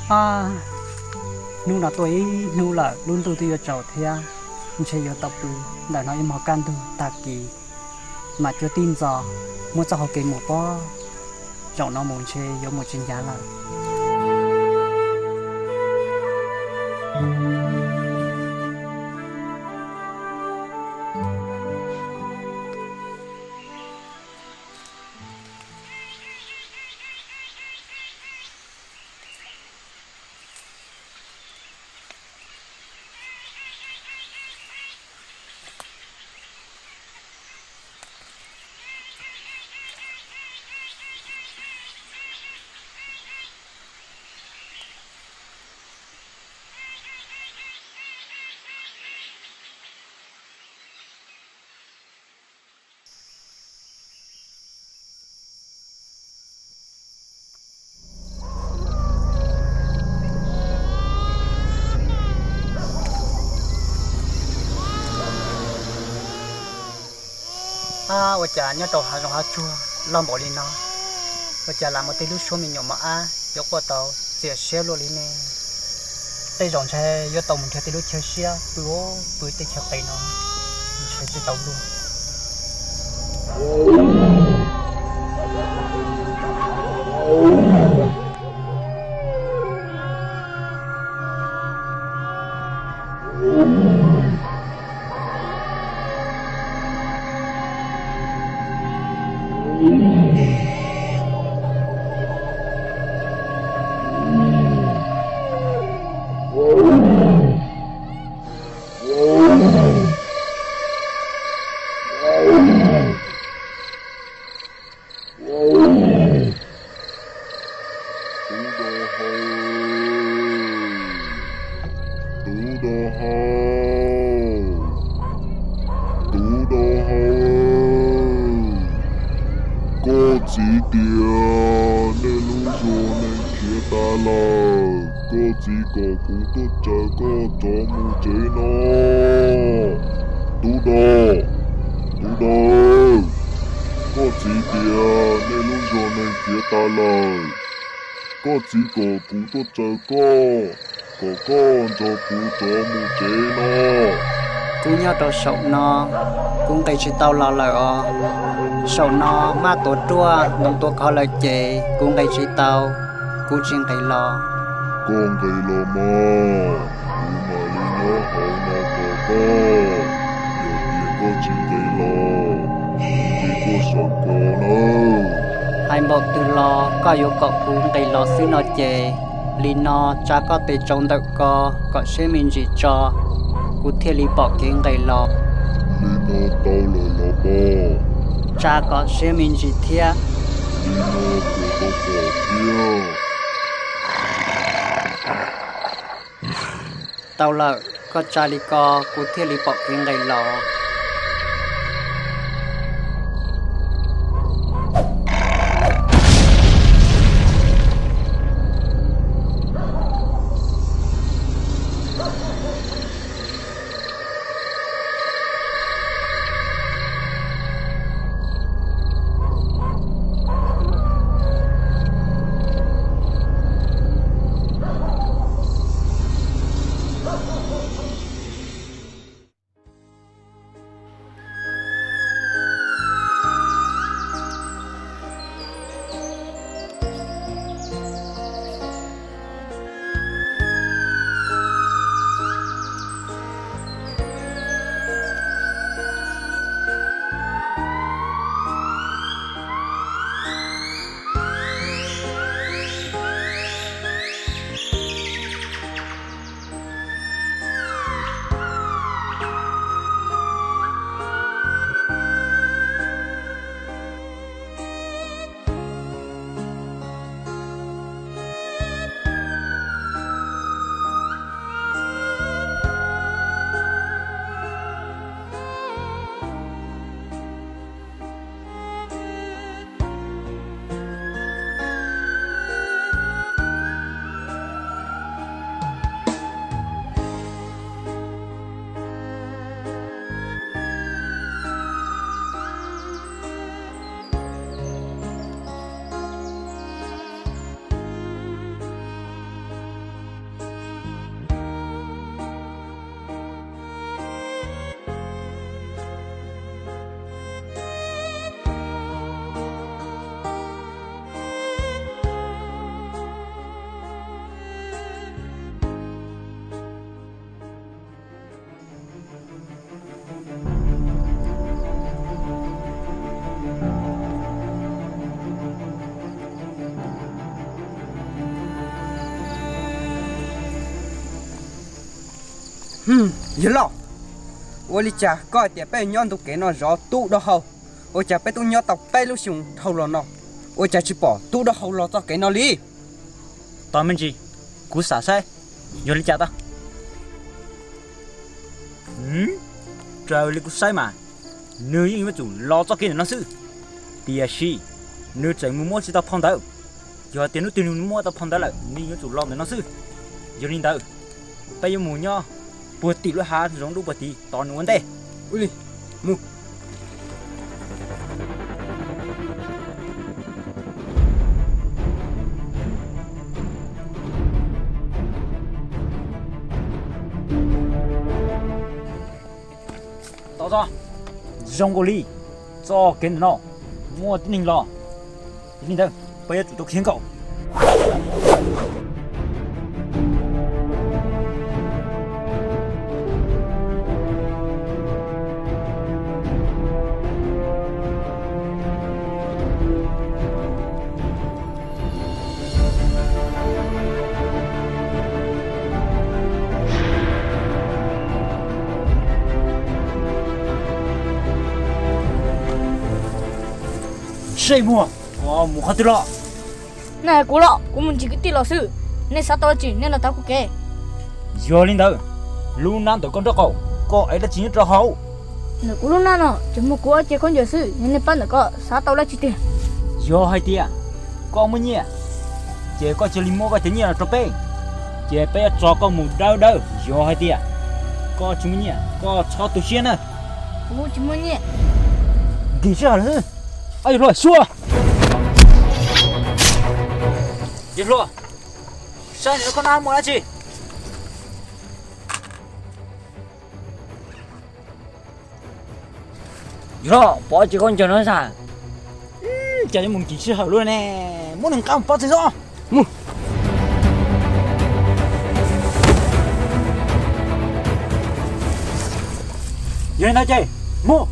Ab, hnub no tuaj ib hnub lawm, lub ntuj twb yuav tsaus thiab, ntshe yuav tau pw ntawm no ib hmos kaj ntug tag kis, mam cuab tib ntxov muab txoj hau kev mus pob. Zaum no mus ntshe yuav mus tsis ncav lawm. Ab, ua cas nyob rau hav zoov hav tsuag loj npaum li no, ua cas lam muaj tej lub suab me nyuam mos ab yuav quaj tau txias siab luaj li ne? Tej zaum ntshe yuav tau mus nrhiav tej lub chaw siab pw, pw tej chaw qis no ntshe tsis tau luag. Tub Dog Hau, Tub Dog Hau, Tub Dog Hau, koj txiv tias nej lub zos neeg khiav tas lawm, koj txiv kom kuv tuaj raws koj rov mus tsev no. Tub Dog, Tub Dog, koj txiv tias nej lub zos neeg khiav tas lawm, koj txiv kom kuv tuaj raws koj, kom koj nrog kuv rov mus tsev no. Kuv nyob rau saum no, kuv nqis tsis tau los lawm os. Saum no maj tuav ruaj ntoo tuav khov lawm ces kuv nqis tsis tau, kuv tsis nqis los. Koj nqis los mas, kuv mam li nyob hauv no tos koj. Yog tias koj tsis nqis los, kuv nce tuaj saum ko nawb. Hais npaum twg los koj yuav kom kuv nqis los xwb no ces, li no tsa koj tes tsau ntawm ko kom siab me ntsis tso, kuv thiaj li pom kev nqis los. Li no tau lawm los pog? Tsa kom siab me ntsis thiab. Li no puas tau pom thiab? Tau lawm, koj tsa li ko kuv thiaj li pom kev nqis los. Yawg loj, ua li cas koj hais tias peb nyob ntu kev no zov tub dab hau, ua cas peb twb nyob tau peb lub xyoo dhau los no, ua cas tsis pom tub dab hau los txoj kev no li? Tos me ntsis, kuv xam saib yog li cas tau. Raws li kuv saib mas, nws yeej yuav tsum los txoj kev ntawm no xwb, tiam sis nws tseem mus muab tsis tau phau ntawv. Yog tias hnub twg nws muab tau phau ntawv lawm, nws yuav tsum los ntawm no xwb. Yog li ntawd, peb yuav mus nyob puag tim lub hav zoov dub puag tid tos nws ua ntej. Ua li, mus. Tau txog, zoo nkaus li txoj kev ntawm no muaj tib neeg los. Yog li ntawd, peb yuav tsum tau khiav nkaum. Seb muag, koj mus qhov twg los? Nej hais kuv los, kuv mus ntsib kwv tij los xwb. Nej xav tau dab tsi nej los tav kuv kev. Yog li ntawd, lub hnab ntawm koj nraub qaum, koj ev dab tsi nyob rau hauv? Ntawm kuv lub hnab no tsuas muaj kuv ob cev khaub ncaws xwb, yog nej pab ntawm koj xav tau dab tsi tiag? Yog hais tias koj muaj nyiaj, ces koj cia li muab koj cov nyiaj no rau peb, ces peb yuav tso koj mus dawb dawb. Yog hais tias koj tsis muaj nyiaj, koj txhob tu siab na. Kuv tsis muaj nyiaj. Nkim sij hawm lawm. Yawg hluas, xyuas. Yawg hluas, saib ntawm koj hnab muaj dab tsi? Yawg hluas, pov ces koj ncaws no xwb. Cas yuav mus nkim sij hawm luaj ne, muab nws nqa mus pov tsev xwb. Mus. Yog li ntawd ces mus.